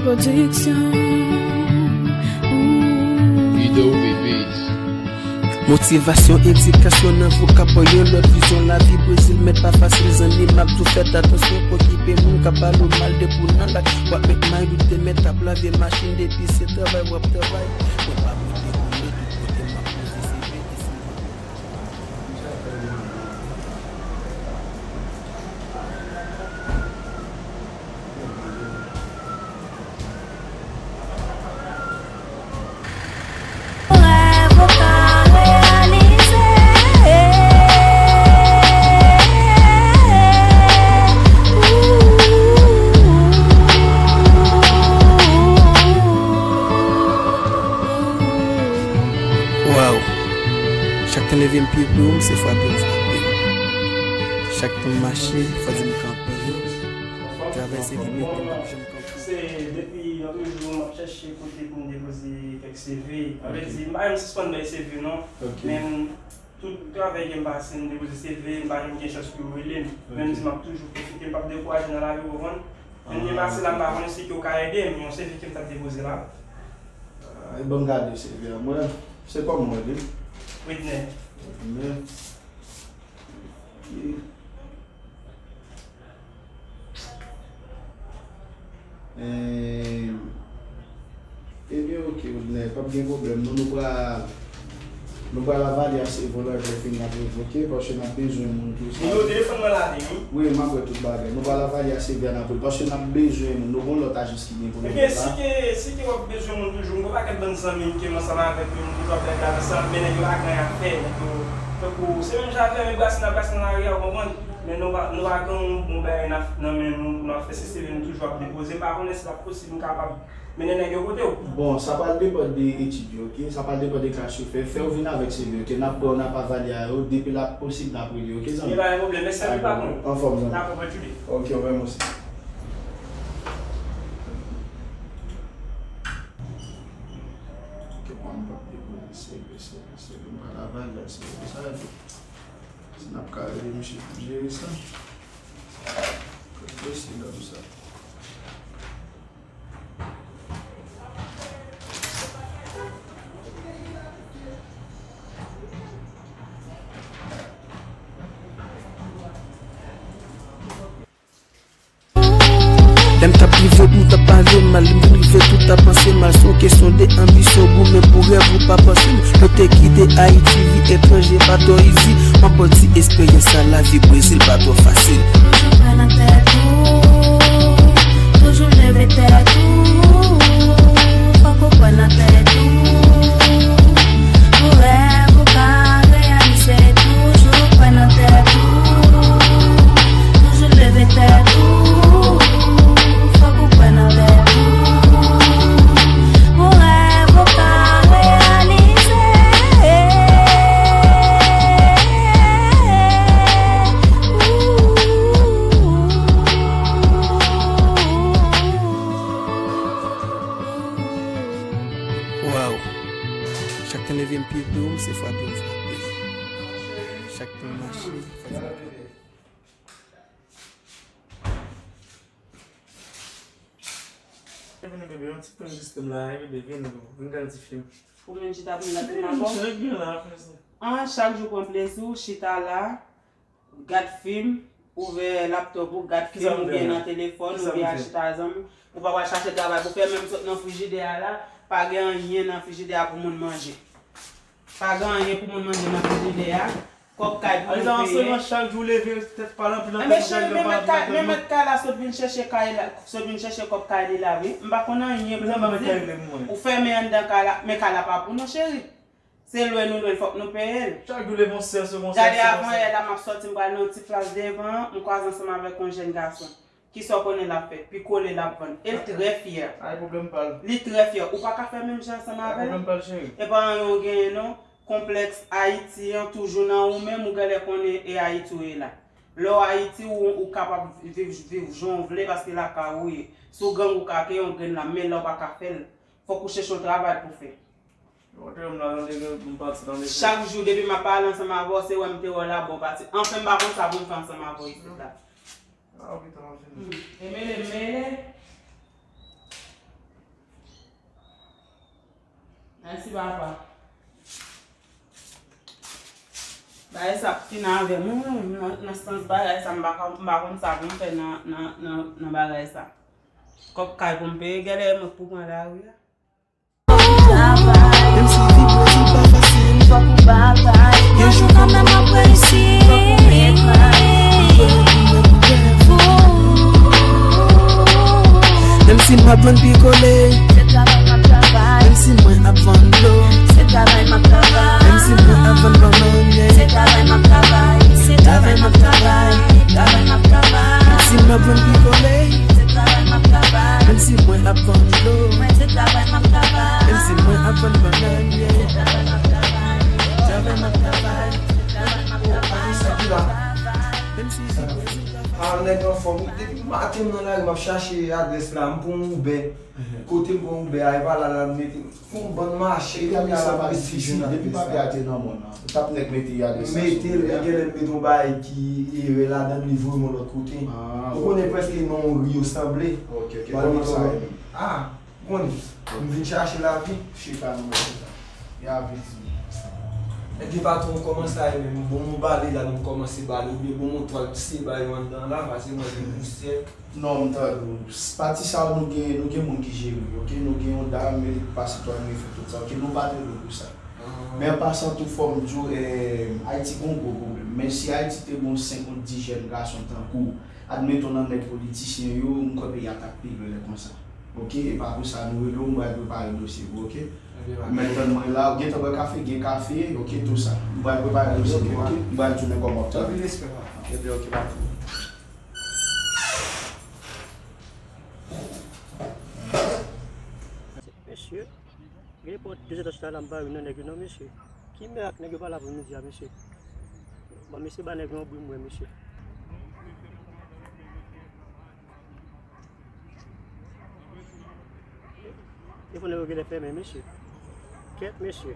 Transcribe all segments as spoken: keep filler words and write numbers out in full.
Pwodiksyon. Video Babies. Motivasyon, edikasyon nan vokab, yon lòt vizyon lavi. Brezil mèt pa fasil, zanmi, m ap tou fèt atansyon. Okipe moun k ap pale w mal de pou nan lak. W ap met may ou te mèt ap lave machin, depi se travay w ap travay. Mwen pa pou dekoule tout kote, m ap poze C V isi. Rèv ou ka reyalize. Waw. Chak tan leve m pye pou yo, m se frape m frape. Chak tan m mache, fò di m kanpe. Travay se li mete m, m p ap janm kanpe. Se depi lòt jou m ap chèche kote pou m depoze kèk C V. Sa vle di, m pa janm sispann bay C V non. Men tout travay ke m pase, m depoze C V, m pa janm gen chans pou yo rele m. Men m di m ap toujou pwofite, m p ap dekouraje nan lavi, w konprann? Men m pase la, m pa konnen si ke w ka ede m, yon C V ke m t ap depoze la. Ah, e ban m gade C V a mwen. Se kòman w rele? Widner. Widner. Ok. Em, ebyen, ok, Widner, p ap gen pwoblèm. Nou, nou pral, nou pral avale a C V w lè fin n ap revoke, paske n ap bezwen moun tou sa. Nimewo telefòn mwen la, wi. Wi, m ap wè tout bagay. Nou pral avale a C V a n ap voye, paske n ap bezwen moun. Nou gon lòt ajans ki gen pou nou la. Ebyen, si ke, si ke w ap bezwen moun toujou, m gon pakèt bann zanmi m ke m ansanm avèk yo, nou toujou ap bay gad ansanm, men nèg yo pa gen anyen ap fè, nèg yo, tankou, se menm jan avè m, brase n ap brase nan lari a, w konprann? Men nou pa, nou pa gen yon bon bagay nan, nan men nou, pou n ap fè, se C V nou toujou ap depoze. M pa konnen si l ap posib m kapab mennen nèg yo kote w. Bon, sa pral depann de etid yo, ok? Sa pral depann de klas yo fè. Fè yo vin avèk C V, ok? N ap pran, n ap avale a yo. Depi l ap posib, n ap rele yo, ok, zanmi? Gen pa gen pwoblèm. Mèsi anpil, patwon. Anfòm, zanmi. Dakò, bòn jounen. Ok, ou menm osi. Ok, mwen, m p ap depoze C V, C V, C V. M pral avale a C V. Sa yo. Si n ap ka rele misye pou jere sa. Kot dosye dam sa? Lè m t ap rive, m t ap pale mal, m vin rive, tout ap panse mal. Se yon kesyon de anbisyon, goumen pou rèv ou pa panse m. Yo te kite Ayiti, vi etranje pa twò izi. M ap ba w ti esperyans sa, lavi Brezil pa twò fasil. Toujou kwè nan tèt ou, toujou leve tèt ou, fòk ou kwè nan tèt ou. Pou rèv ou ka reyalize, toujou kwè nan tèt ou. Toujou leve tèt ou. Fòk ou kwè nan tèt ou. Pou rèv ou ka reyalize. Waw. Chak tan leve m pye pou yo, m se frape m frape. Chak tan m mache, fò di m kanpe. Vini, bebe, yon ti pwen jis la, vini, vini, vini gade ti fim. Ou menm chita pou m gade fim ankò? Chak jou pran plezi w, chita la, gad fim, ouvè laptòp ou, gad fim, oubyen nan telefòn, oubyen al chita zanmi. Ou pa pral chache travay pou fè, menm sot nan frijidè a la, pa gen anyen nan frijidè a pou moun manje. Pa gen anyen pou moun manje nan frijidè a. Kòb kay pou nou peye. Chak jou leve, tèt pale anpil nan tèt. Enben, cheri, men mèt kay, men mèt kay la sot vin chèche kay la, sot vin chèche kòb kay li la, wi. M pa konn anyen pou m di. Ou fèmen anndan kay la, men kay la pa pou nou, cheri. Se lwe nou lwe l, fòk nou peye l. Chak jou leve yon sè, se yon sè. Gade, avan yè la, m ap sòti, m pral nan yon ti plas devan an, m kwaze ansanm avèk yon jèn gason. Kisa w konnen l ap fè? Pikole l ap vann. E l trè fyè. Ay, pwoblèm pa l. Li trè fyè. Ou pa ka fè menm jan ansanm avè l? Ay, pwoblèm pa l, cheri. E pa anyen w genyen non. Konplèks Ayiti an toujou nan ou menm, ou genlè konnen e Ayiti w ye la. Lè w Ayiti, ou, ou kapab viv, viv jan w vle paske lakay ou ye. Si w gang ou ka kenbe yon grenn la, men la w pa ka fè l. Fòk ou chèche yon travay pou fè. Yo te wè m la nan dega, m pati nan dega. Chak jou, depi m ap pale ansanm avè w, se wè m te wè w la, bon, pati. Anfen, m pa konn sa pou m fè ansanm avè w isit la. Ah, ok, tan mwen fini. Hmm. E mele, mele. Papa. Bagay sa ap fini avè m, wi, nan, nan sans bagay sa, m pa ka, m pa konn sa pou m fè nan, nan, nan, nan bagay sa. Kòb kay pou m peye, genlè mwen pou pran lari a. Menm si vi pwezi pa fasil, fòk ou batay. Yon jou kanmenm w ap reyisi. Fòk ou met may. Menm si m ap vann pikole. Se travay m ap travay. Menm si mwen ap vann dlo. Se travay m ap travay. Menm si mwen ap vann bannann, yeah. Se travay m ap travay. Se travay m ap travay. Travay m ap travay. Menm si m ap vann pikole. Se travay m ap travay. Menm si mwen ap vann dlo. Mwen se travay m ap travay. Menm si mwen ap vann bannann, yeah. Se travay m ap travay. Travay m ap travay. Se travay m ap travay. Menm si se prezan. Ah, nèg anfòm. Depi maten m nan lari, m ap chache adrès la. M pran yon Uber. Kote m pran Uber a, e pa la l ap mete m. Yon bann mache, depi sa pa difisil, depi papye a te nan men w nan. Ou t ap nèk mete adrès la sou Uber a. Mete l, men genlè m mete yon bagay ki erè ladan l, li voye m yon lòt kote. Ah, ok. Ou konnen prèske non ri yo sanble. Ok, ok. Kòman sa ye menm? Ah, ou konnen. M vin chache lavi. Chita non, chita. Ya vin di. Ebyen patwon, kòman sa ye menm? Bon, m bale la, nou kòmanse bale, oubyen bon, m twal pse ba yo anndan la, pase mwen gen pousyè. Non, m tande w. Pati sa a, nou gen, nou gen moun ki jere, ok? Nou gen yon dam, li pase twal, li fè tout sa, ok? Nou pa tande w pou sa. Ah. Men an pasan tou, fò m di w, eh, Ayiti gen yon gwo pwoblèm. Men si Ayiti te gen yon senk ou dis jèn gason tankou w, admeton nan nèg politisyen yo, m kwè peyi a t ap pi lwen lè konsa. Ok? E pa pou sa nou rele w, m pral prepare dosye pou, ok? Ebyen, pa de pwoblèm. Men tann mwen la, ou gentan bwè kafe, gen kafe, ok, tou sa. M pral prepare dosye pou, ok? M pral tounen kòman w ap travay. Anpil respè, papa. Ebyen, ok, pa de pwoblèm. Mesye, gen nenpòt de zèdtan chita la, m pa wè nan nèg yo non, mesye. Ki mè ak nèg yo pale avè m midi a, mesye? Bon, mesye, ba nèg yo yon bri m wè, mesye. Telefòn nan yo genlè fèmen, mesye. Kèt, mesye.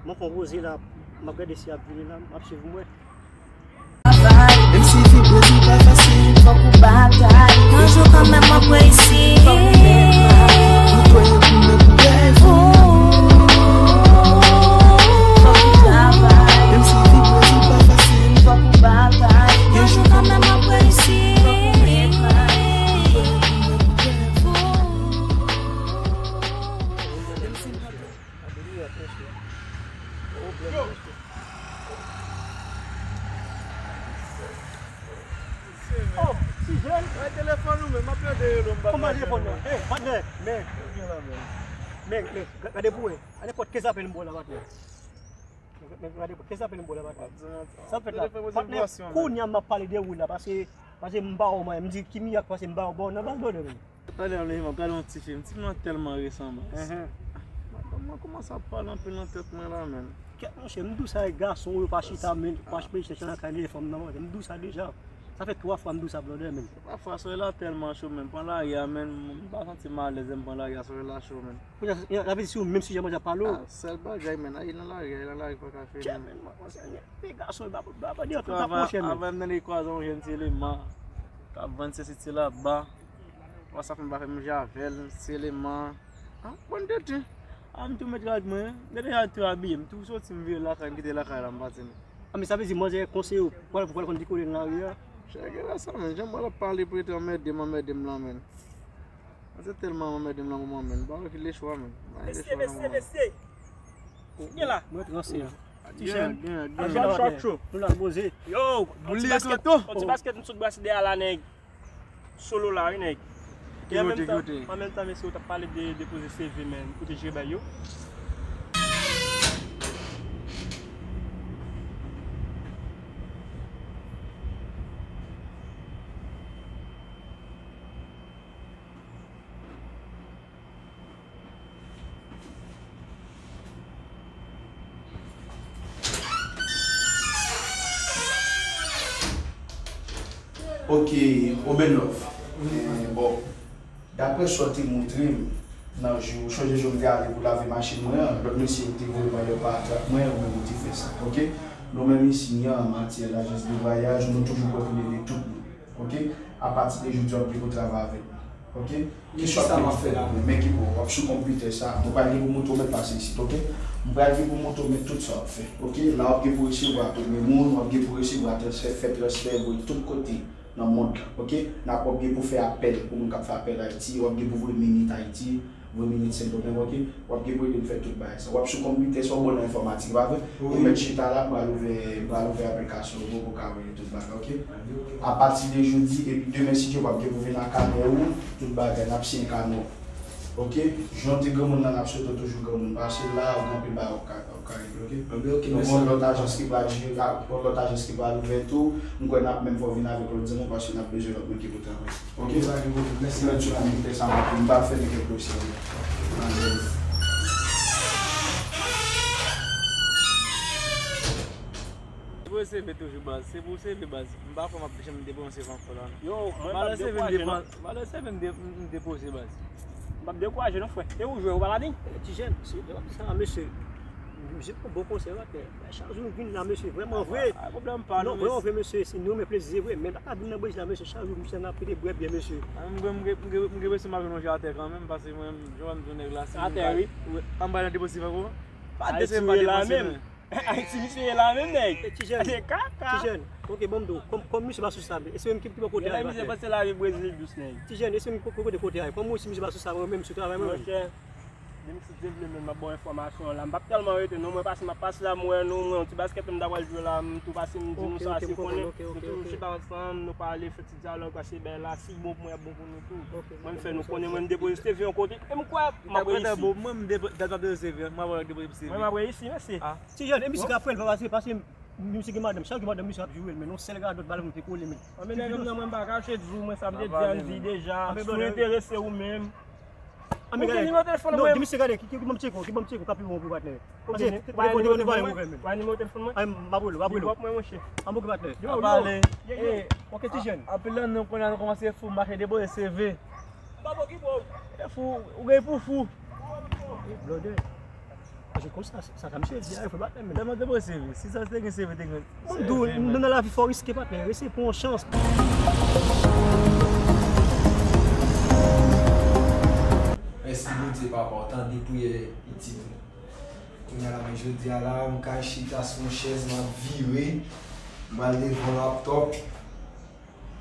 Mwen fè yon poze la, m ap gade si y ap vini la, m ap swiv mwen. Menm si vi pwezi pa fasil, fòk ou batay. Yon jou kanmenm w ap reyisi. Ou kwè pou mwen pou rèv ou. Fòk ou travay. Menm si vi pwezi pa fasil, fòk ou batay. Yon jou kanmenm w ap reyisi. Oh, ti jèn. Bay telefòn ou menm, m ap tande rele w, m pa tande. Kòman telefòn nan? Hey, patnè. Men, men, men, men, ga-, gade pou wè. A nenpòt ki apèl m ba w la, patnè. Men, men, gade pou ki apèl m ba w la, patnè. Sa fèt la. Patnè, kounye a m ap pale de ou la, paske, paske m pa wè w, m di ki mirak, paske m pa wè w, bon, nan bal dòdè, men. Talè a, m leve, m ap gade yon ti fim. Ti fim nan tèlman resan, baz. Madanm mwen kòmanse ap pale anpil nan tèt mwen la, menn. Kèt, monchè, m di w sa, e gason yo pa chita, menn, pa chita lakay, men fanm nan, m di w sa deja. Sa fè twa fwa m di w sa, blòdè, menn. Twa fwa, solèy la tèlman cho, menn. Pran lari a, menn, m pa santi m alèz lè m pran lari a, solèy la cho, menn. Kounye a, sa vle di si w menm sijè manje ap pale w. Ah, sèl bagay, menn, ale nan lari, ale nan lari pa ka fè, menn. Kèt, menn, mwen, mwen, se, e gason yo pa, pa, pa, pa, pa, monchè, menn. Avè m nan li kwaze yon jèn ti eleman k ap vann sesi ti laba. Wè sa fè m pa fè manje avè l, se eleman. Ah, bon tete. Ah, m tou mèt rad mwen. Gade jan l tou abiye. M tou soti, m vire lakay, m kite lakay la, m pati, menn. Ah, men sa vle di manzè konseye w, pral, pral konn pikole nan lari a. Chè, gen lè sa, menn. Jan mwen ap pale, pou rete anmède m, anmède m lan, menn. Mwen se tèlman anmède m lan moman, menn. M pa wè ki lechwa, menn. M pa gen lechwa nan moman. Mesye, mesye, mesye. Gen la. Mwen transe a. Ti chèn. Gen, gen, gen. Al jwe nan batè. Nou la poze. Yo, yon ti baskèt, yon ti baskèt m sot brase dèyè la, nèg. Solo la, wi, nèg. E an menm tan, an menm tan, mesye, ou t ap pale de depoze C V, menn. Ou te jere bay yo? Ok, Obenlove. Eh, bon, daprè sa w te montre m nan jou, sonje jou m te ale pou lave machin mwen an, lòt mesye yo te voye m anlè pa trak mwen, ou menm ou te fè sa, ok? Nou menm isi an, an matyè lajans de vwayaj, nou toujou prè pou n ede tout moun, ok? Apati de jodi a, w ap gen pou travay avèk nou. Ok? Kesyon sa m ap fè la, men, men ki bon, w ap sou konpitè sa. Mwen pral gen pou montre w mèt pase isit, ok? Mwen pral gen pou montre w mèt tout sa w ap fè, ok? La w ap gen pou resevwa premye moun, w ap gen pou resevwa transfè, fè transfè, voye tout kote nan mond lan, ok? N ap, w ap gen pou fè apèl pou moun k ap fè apèl Ayiti, w ap gen pou voye minit Ayiti, voye minit Sendomeng, ok? W ap gen pou ede n fè tout bagay sa. W ap sou konpitè sa, w bon nan enfòmatik, pa vre? Ou mèt chita la, m pral ouvè, m pral ouvè aplikasyon pou w ka voye tout bagay, ok? Apati de jodi, epi demen, si Dye vle, w ap gen pou vin ak kanè ou, tout bagay, n ap siyen kanè w. Ok? Jan w te granmoun nan, n ap swete w toujou granmoun. Pase la, w gen anpil bagay w ka, w ka regle, ok? Anben, ok, mèsi. Donk, yon lòt ajans ki pral jere, yon lòt ajans ki pral ouvè tou, m kwè n ap menm fè w vin avèk lòt zanmi w paske n ap bezwen lòt moun ki pou travay. Ok? Ok, pa gen pwoblèm. Mèsi. Mèt sou la, m kite sa, m ap, m pral fèmen kèk dosye, wi. Anben. Depoze C V toujou, baz. Se pou C V, baz. M pa kwè m ap janm depoze C V ankò la, non. Yo, mwen m p ap dekouraje, non. Malè C V m de-, m depoze, baz. M p ap dekouraje, non, frè. E ou jwe, ou pa la ni? Eh, ti jèn, se, sa, mesye. Misye pran bon konsèy, frè. Chak jou m vin la, mesye, vrèman vre. Ah, pwoblèm pa nou, non, vrèman vre, mesye. Se nou, men plezi, vre. Men pa ka vin nan Brezil la, mesye. Chak jou, misye nan pede bwè byen, mesye. Ah, m gen, m gen, m gen, m gen enpresyon m ap jwenn yon jou atè kanmenm, paske mwen, jan m di w nèg la, si atè, wi. Anba nan depoze ankò. Pa dese m pa depoze, men. Ayiti, misye ye la menm, nèg. E, ti jèn. Se kaka. Ti jèn. Ok, bon, m di w, kòm, kòm misye pa sou sa, èske menm ki, ki bò kote a, misye panse lavi Brezil dous, nèg. Ti jèn, èske menm ki kote, kote a, kòm mwen si misye pa sou sa, mwen menm sou travay, mwen menm. Monchè, demen si Dye vle, menm m ap ba w enfòmasyon an la. M p ap tèlman rete, non, mwen pase, m ap pase la, m wè nou, m wè yon ti baskèt, m ta pral jwe la, m tou pase, m di nou sa, si konnen, nou toujou chita ansanm, nou pale, fè ti dyalòg, paske bagay la, si bon pou mwen, y ap bon pou nou tou. Mwen, m fè nou konnen, mwen, m depoze C V yon kote, e m kwè, m ap reyisi. Mwen, m depo-, dat m ap depoze C V, m ap depoze C V. Mwen, m ap reyisi, mèsi. Ti jèn, e misye ka fè l pa pase, paske misye gen madanm. Chak jou madanm misye ap joure l, men yon sèl radòt balon te kole, men. Anben, nèg m nan, mwen m pa kache di w, mwen sa m te di a, m di deja. Si w enterese ou menm. Ou gen nimewo telefòn mwen? Non, di misye gade, ki, ki, ki ban m tcheke w, ki ban m tcheke w, ka pi bon pou patnè. Paske telefòn, telefòn, telefòn mwen ouvè, men. Ou gen nimewo telefòn mwen? Ay, m ap rele w, m ap rele w. Big up mwen, monchè. An bouke patnè. Yo, yo. Eh, ok, ti jèn. Anpil nan nou konnen nou kòmanse fou, mache depoze C V. M pa okipe w. E fou, ou gen pou fou. Blòdè. Paske konsa, sa, sa misye di a, yo fè batay, men. Tèlman te pran C V. Si sa te gen C V, te gen. Mwen di w, nou nan lavi, fò riske, patnè. Riske pou yon chans. Mèsi Bondye, papa, w tande priyè pitit ou. Kounye a la, men jodi a la, m ka chita sou yon chèz, m ap vire, m pral devan laptòp.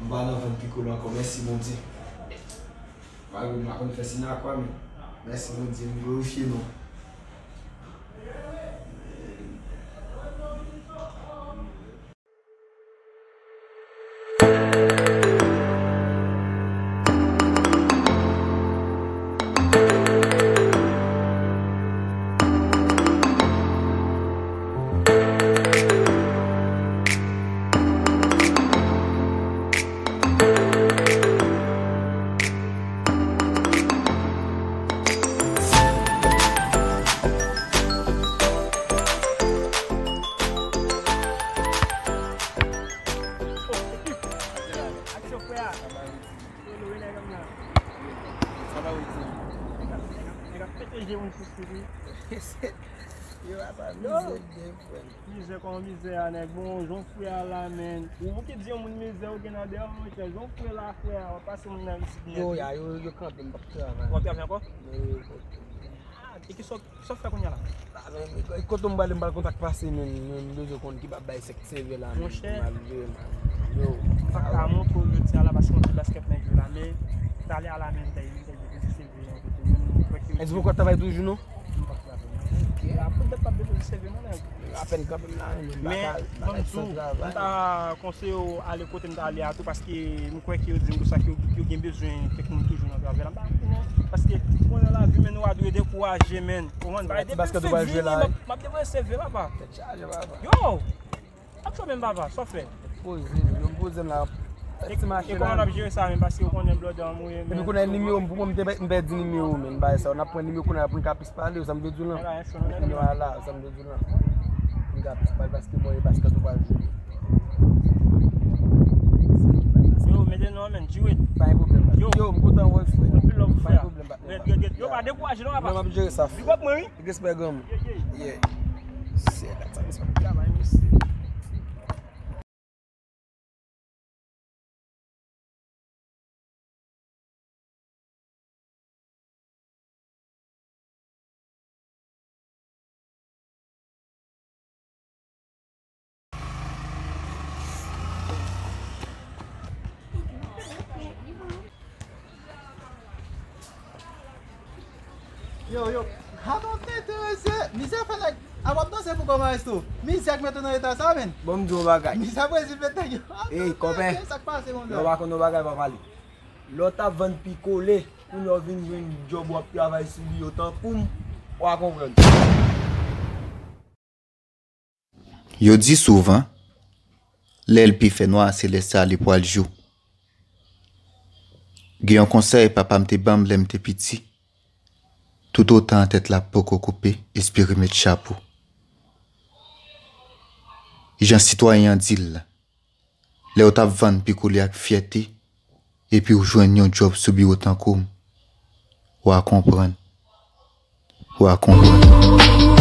M pa nan vann pikolo ankò, mèsi Bondye. Malgre m pa konn fè sinakwa, men mèsi Bondye, m glorifye non. Aksyon, frè a. Yo, nou, nèg an nan. Sa va, Wilson? Nèg ap, nèg ap, nèg ap pete je moun sou sou li. Yo, apa, mizè gen, frè. Mizè kòman mizè a, nèg? Bon, jan frè a la, men. Ou ki di yon moun mizè, ou gen nan deyò, monchè. Jan frè la, frè a, w ap pase moun nan isit, nèg. Yo, ya, yo, yo kanpe, m p ap travay. W ap travay ankò? Yo, yo kanpe. Ah, e ki sa w, ki sa w fè kounye a la? Ah, men, kote m prale, m pral kontak pase, men, men, m bezwen konn ki pa bay sèk. C V la, men, monchè, malgre, man. Yo, m pa ka montre w jodi a la paske yon ti baskèt nèg yo la, men talè a la, men, m ta, m ta depoze C V yon kote, men m kwè ke. Èske ou ka travay toujou, non? M pa travay, non. Ok. La, poutèt pa depoze C V, non, nèg. Apèn kanpe m la, men, men, bagay, bagay san travay. M ta konseye w ale kote m ta ale a tou, paske m kwè ke yo di m konsa ke yo, yo gen bezwen kèk moun toujou nan travay la. M pa konprann, non, paske ou konnen lavi, men, nou pa dwe dekouraje, men. Ou konprann? Ti baskèt ou pral jwe la, wi. M ap depoze C V, papa. Tèt chaje, papa. Yo! Ak sa menm, papa, sa w fè? Poze m, yo, m poze m la. Fè ti mache la. E kòman n ap jere sa menm, paske ou konnen blòdè an mouye, men. Epi kounye a nimewo m, pou mwen, m te pè-, m pèdi nimewo, men, bagay sa yo, n ap pran nimewo kounye a pou n ka plis pale, sa m vle di w lan. Nimewo a la, sa m vle di w lan. Pou n ka plis pale, paske mwen, e baskèt ou pral jwe. Yo, mete non, men, G-Wit. Pa gen pwoblèm, pa. Yo. Yo, m kontan wè w, frè. Anpil love, frè. Pa gen pwoblèm, pa. Red, red, red. Yo, pa dekouraje non, papa. Mwen, m ap jere sa, frè. Big up mwen, wi. Respè, granm. Yeah, yeah. Se la, sa, respè pou travay, mesye. Yo, yo. Avan tenten, mesye. Mizè fè nèg. A w ap danse pou kòman resto. Mizè k mete nan eta sa, men. Bon, m di yon bagay. Mizè Brezil met nèg yo. Ey, konpè. Sa k pase, monchè? Lè w pa konn yon bagay, pa pale. Lè w t ap vann pikole, kounye a w vin jwenn djòb w ap travay sou biwo tankou m, w a konprann. Yo di souvan, lè l pi fè nwa, se lè sa li pral jou. Gen yon konsèy papa m te ban m lè m te piti, toutotan tèt la poko koupe, espere met chapo. Jan sitwayen an di l la, lè w t ap vann pikole ak fyète, epi w jwenn yon djòb sou biwo tankou m, w a konprann. W a konprann.